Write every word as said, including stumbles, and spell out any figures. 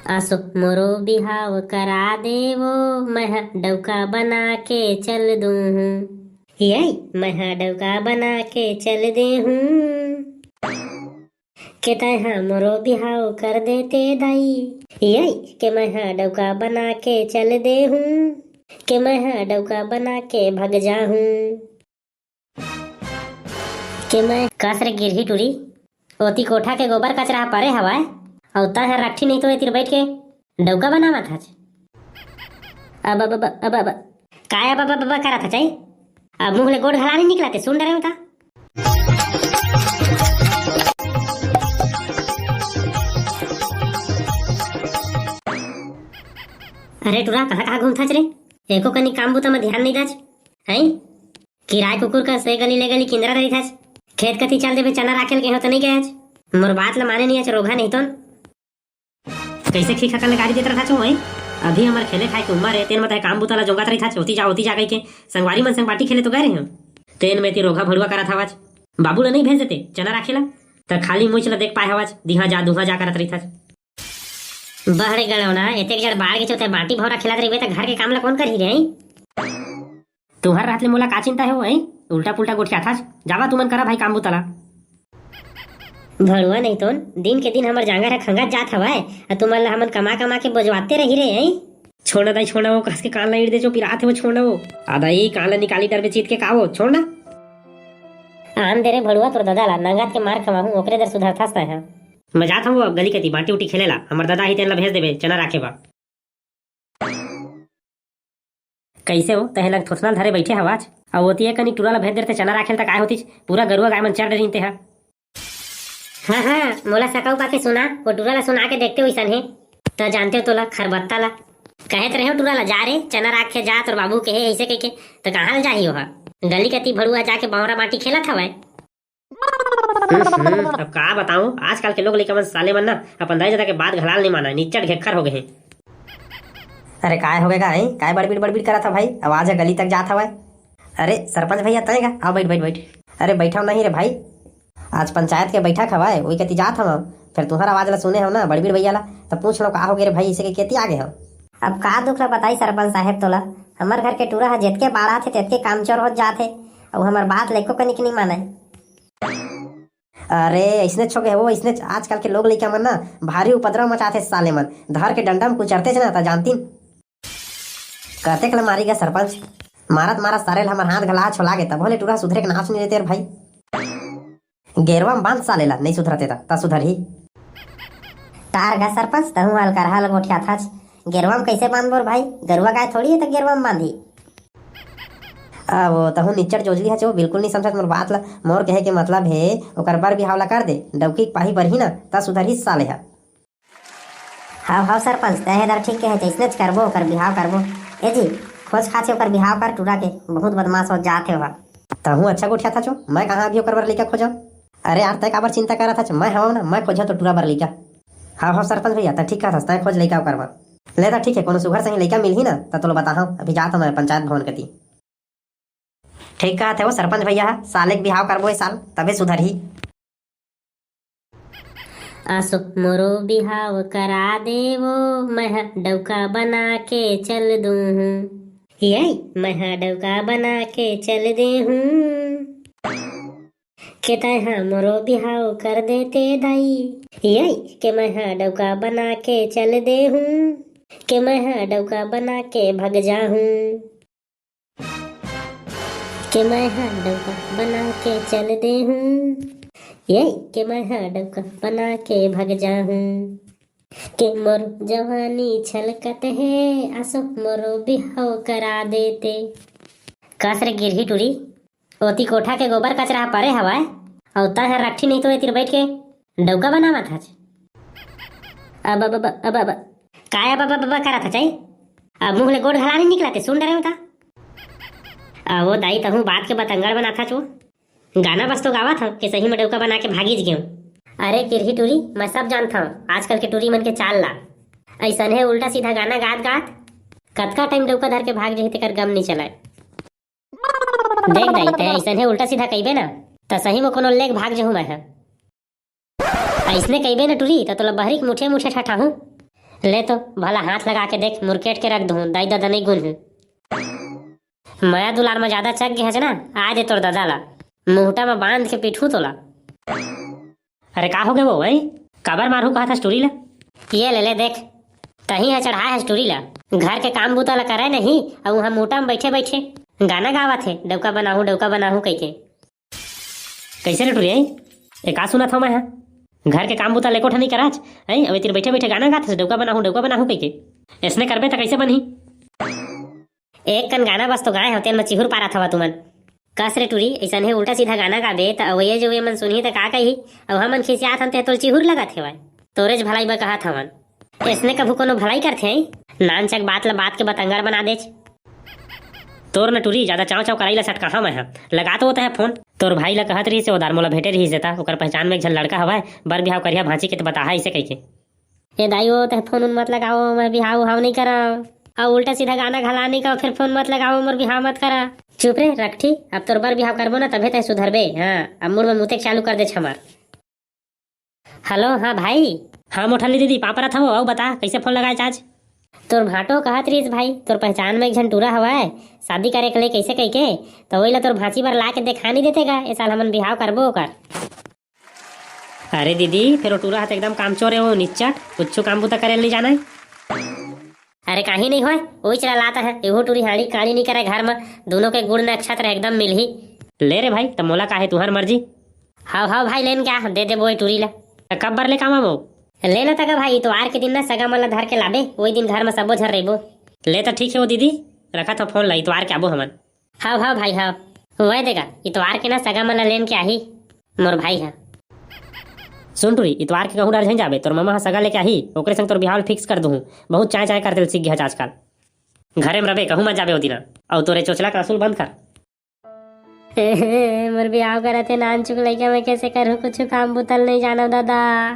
आसो मोरो बिहाव करा देवो, मैं ह डौका बना के चल दूहूँ। यई, मैं ह डौका बना के चल देहूँ। के तैं ह मोरो बिहाव कर देते दाई। यई, के मैं ह डौका बना के चल देहूँ। के मैं ह डौका बना के भग जाहूँ। के मैं कस रे गिरही टूरी, ओती कोठा के गोबर कचरा ह परे हवय, अउ तैं ह रखठी नहीं तो एतिर बैठ के डौका बनावत हच। अब, अब, अब, अब, अब, काय अब, अब, अब, अब करत हच, आई? अब मुंह ले गोड़ घला नहीं निकलते, सुन डरे होता। अरे टूरा, कहाँ, कहाँ घूमत हच रे? एको कनी काम बुता में ध्यान नहीं दच, हैं? किराए कुकुर कस ए गली ले गली किंदरा रहिथस। खेत कती चल देबे, चना राखेल के हो त नहीं गयच। मोर बात ल माने नहीं अच रोगहा नहीं तोन। कैसे खीखा कर ले गारी देत रहिथस हो, हैं? अभी हमर खेले खाए के उम्र हे, तेन म तैं काम बुता ल जोंगत रहिथस, ओती जा, ओती जा कहिके। संगवारी मन संग बाटी खेले तो गए रहे हो। तेन में ती रोगहा भड़ुआ करत हवच। बाबू ल नहीं भेज देते, चना राखेला। त खाली मुच ल देख पाए हवच, दिहा जा, दुहा जा करत रहिथस। बहरे गड़ौना, एतेक जड़ बाढ़ के चौथे बाटी भौरा खेलत रहिबे त घर के काम ल कौन करही रे, हैं? तुहर रहत ले मोला का चिंता हे हो, हैं? उल्टा पुल्टा गोठियाथस। जावा तुमन करा भाई काम बुता ला। भड़ुआ नहीं तोन, दिन के दिन हमर जांगर ह खंगत जात हवय, अ तुमन ला हमन कमा कमा के बोजवाते रही रे, हैं? छोड़ ना दाई, छोड़ ना वो, कस के कान ला ईड़ दे जो पिरात हे वो, छोड़ ना वो। आ दाई, कान ला निकाली डरबे चीत के का वो, छोड़ ना। आन दे रे भड़ुआ तोर ददा ला, नंगत के मार खवाहूं, ओकरे दर सुधरथस तैं ह। मैं जात हूँ अब गली कती, बाटी उटी खेले ला, हमर ददा ही तेन ला भेज देबे, चना राखे बा। कैसे हो, तहे लंग थोथना धरे बैठे हवाच, अउ ओती एक कनी टूरा ला भेज देते चना राखेल त काय होतीच, पूरा गरुआ गाय मन चर डरिन ते हा। हाँ, हाँ, मोला सकऊ का के सुना, वो टूरा ला सुना के देखते वैसन हे, त जानते हो तोला खरबत्ता ला। कहे त रहे हो टूरा ला, जा रे, चना राखे जा, तोर बाबू के हे, ऐसे कह के, त कहाँ ल जाही ओहा? गली कती भड़ुआ जाके बावरा बाटी खेलत हवय। हम्म, हम्म, अब का बताऊं, आजकल के लोग लइका मन साले मन ना अपन दाई ददा के बात घलाल नहीं माना, निच्चट घेखर हो गए हैं। अरे काय हो गए का, हैं? काय बड़बिड़ बड़बिड़ करत ह भाई? आवाज ह गली तक जात हवय। अरे सरपंच भैया तय का, आओ बैठ बैठ बैठ। अरे बैठव नहीं रे भाई, आज पंचायत के बैठक हवय, वही कती जात हव, फिर तुहर आवाज ला सुने हव ना बड़बिड़ भैया ला, त पूछ लो का हो गए रे भाई, इसे के केती आगे हव? अब का दुख ला बताई सरपंच साहेब तोला, हमर घर के टूरा ह जेतके बाढ़ात हे तेतके कामचोर होत जात हे, अउ हमर बात लेको कनिक नहीं मानय। अरे, अइसने छोके हो, अइसने आजकल के लोग लइका मन ना भारी उपद्रव मचाथे साले मन। धर के डंडा म कुचरतेच ना, त जानतीन। कतेक ल मारी गा सरपंच? मारत मारत सारे ल हमर हाथ घला छोला गे, तभो ले टूरा सुधरे के नाच नहीं लेते रे भाई। गेरवा म बांध साले ला, नहीं सुधरते त, त सुधरही। तार गा सरपंच, तहूं हल्का हल गोठियाथच। गेरवा म कैसे बांधबो रे भाई? गरुआ गाय थोड़ी है त गेरवा म बांधी। आ, वो तहूँ निच्चट जोजली हच, वो बिल्कुल नहीं समझत मोर बात ला। मोर कहे के मतलब हे, ओकर बर बिहाव ला कर दे, डौकी के पाही बरही ना, त सुधरही साले ह। हाव, हाव सरपंच, तैं हे दर ठीक कहे, जैसनेच करबो, ओकर बिहाव करबो। ए जी, खोज खाचे ओकर बिहाव कर टूरा के, बहुत बदमाश हो जात हे ओहा। तहूँ अच्छा गोठियाथच, मैं कहाँ अभी ओकर बर लइका खोजव? अरे यार, तैं काबर चिंता करत हच, मैं हवं ना, मैं खोजव तो टूरा बर लइका। हाव, हाव सरपंच भैया, तैं ठीक कहथस, तैं खोज लइका ओकर बर। ले त ठीक हे, कोनो सुघर सही लइका मिलही ना, त तोला बताहूं, अभी जात हवं मैं पंचायत भवन कती। ठीक कहत हे वो सरपंच भैया ह, साले के बिहाव करबो ए साल, तभे सुधरही। आसो मोरो बिहाव करा देवो, मैं ह डौका बना के चल दूहूं। यई, मैं ह डौका बना के चल देहूं। के तैं ह मोरो बिहाव कर देते दाई। यई, के मैं ह डौका बना के चल देहूं। के मैं ह डौका बना के भग जाहूं। के मैं ह डौका बना के चल देहूं, ये के मैं ह डौका बना के भग जाहूं। के मोर जवानी छलकत हे, आसो मोरो बिहाव करा देते। कस रे गिरही टूरी, ओती कोठा के गोबर कचरा ह परे हवय, अउ तैं ह रट्ठी नहीं तो एतिर बैठ के डौका बनावत हच। अब, अब, अब, अब, अब, काय अब, अब, अब, अब करत हच, आई? अब मुंह ले गोड़ घला नहीं निकलते, सुन डरे होता। आ, वो दाई, तहूँ बात के बतंगड़ बनाथच वो। गाना बस तो गावत हव के सही में डौका बना के भागीच गेंव। अरे किरही टूरी, मैं सब जानथव आजकल के टूरी मन के चाल ला। अइसने उल्टा सीधा गाना गात गात कतका टाइम डौका धर के भाग जही तेकर गम नइ चलय। देख दाई, तैं अइसने उल्टा सीधा कहिबे ना, त सही में कोनो लेग भाग जहूं मैं ह। अइसने कहिबे न टूरी, त तोला बहरी के मुठिया मुठिया ठठाहूं। ले तो, भला हाथ लगा के देख, मुरकेट के रख दूं, दाई ददा नहीं गुन हूं। मया दुलार में ज्यादा चक गे हस ना, आ दे तोर ददा ला, मुहटा में बांध के पीठू तोला। अरे का हो गे वो, हैं? काबर मारहू कहा था टूरी ला? ये ले ले देख, तही ह चढ़ाए हस टूरी ला। घर के काम बूता ला करे नहीं, अउ उहाँ मुहटा में बैठे बैठे गाना गावत हे, "डौका बनाहू, डौका बनाहू" कहिके। कैसे रे टूरी, हैं? ए का सुनत हव मैं हा? घर के काम बूता लेको ठा नहीं कराच, हैं? अबे तेरे बैठे बैठे गाना गात हस, "डौका बनाहू, डौका बनाहू" कहिके। ऐसने करबे त कैसे बनही? एक कन गाना बस तो गाए हव, तेन म चिहुर पारत हवा तुमन। कस रे टूरी, ऐसन हे उल्टा सीधा गाना गाबे त अवैया जो ये मन सुनही त का कही? अउ हमन खिसियात हन ते तोल चिहुर लगत हेवय। तोरेच भलाई बर कहत हवन। ऐसने कभू कोनो भलाई करथे, हैं? नानचक बात ला बात के बतंगड़ बना देच। तोर न टूरी, ज्यादा चाव चाव कराई ला सटकाहा मैं हा। लगा तो होता है फोन। तोर भाई ला कहत रहिस हे, ओदार मोला भेटे रहिस हे ता, ओकर पहचान में एक झन लड़का हवय, बर बिहाव करिहा भांची के त बताहा ऐसे कहिके। ए दाई, वो तह फोन उन मत लगाओ, मैं बिहाव उहाव नहीं करा। अउ उल्टा सीधा गाना घला नहीं कहो, फिर फोन मत लगाओ, मोर बिहाव मत करा। चुप रे रखठी, अब तोर बर बिहाव करबो ना, तभे तह सुधरबे। हाँ, अब मुड़ में मुते के चालू कर देच हमार। हेलो, हाँ भाई। हाँ मोठली दीदी, पाँव परत हवो, अउ बता, कैसे फोन लगाए आज? तोर भांटो कहत रहिस भाई, तोर पहचान में एक झन टूरा हवय, शादी करे के लिए कैसे कहिके, तो वही ला तोर भांची बर ला के देखा नहीं देते गा, ए साल हमन बिहाव करबो ओकर। अरे दीदी, फेर ओ टूरा ह त एकदम कामचोर हे, वो निच्चट, कुछु काम बूता करे ल नहीं जाना है। अरे काहीं नहीं होय, ओही चला लाता है, एहू टूरी हाड़ी काड़ी नहीं करे घर में, दोनों के गुण नक्षत्र एकदम मिलही। ले रे भाई, त मोला का है, तुहर मर्जी। हाव हाव भाई, लेन क्या दे देबो ओही टूरी ला। त कब बर ले कामा वो? ले ना तका भाई, इतवार के दिन ना सगा मन ला धर के लाबे, वही दिन घर में सबो झन रहिबो। ले त ठीक है वो दीदी, रखत हो फोन ला, इतवार के आबो हमन। हाव हाव भाई हाव, वह देगा, इतवार के ना सगा मन ला लेन के आही मोर भाई हा। सुन टूरी, इतवार के कहूँ डर झन जाबे, तोर ममा हा सगा लेके आही, ओकरे संग तोर बिहाव ल फिक्स कर दूहूँ। बहुत चाय चाय कर देल सीख गया आजकल। घरे में रबे, कहूँ मत जाबे ओ दिना। अउ तोरे चोचला के आंसू ल बंद कर। मोर बिहाव करत हे नानचुक लइका, मैं कैसे करूँ, कुछ काम बुतल नहीं जाना दादा।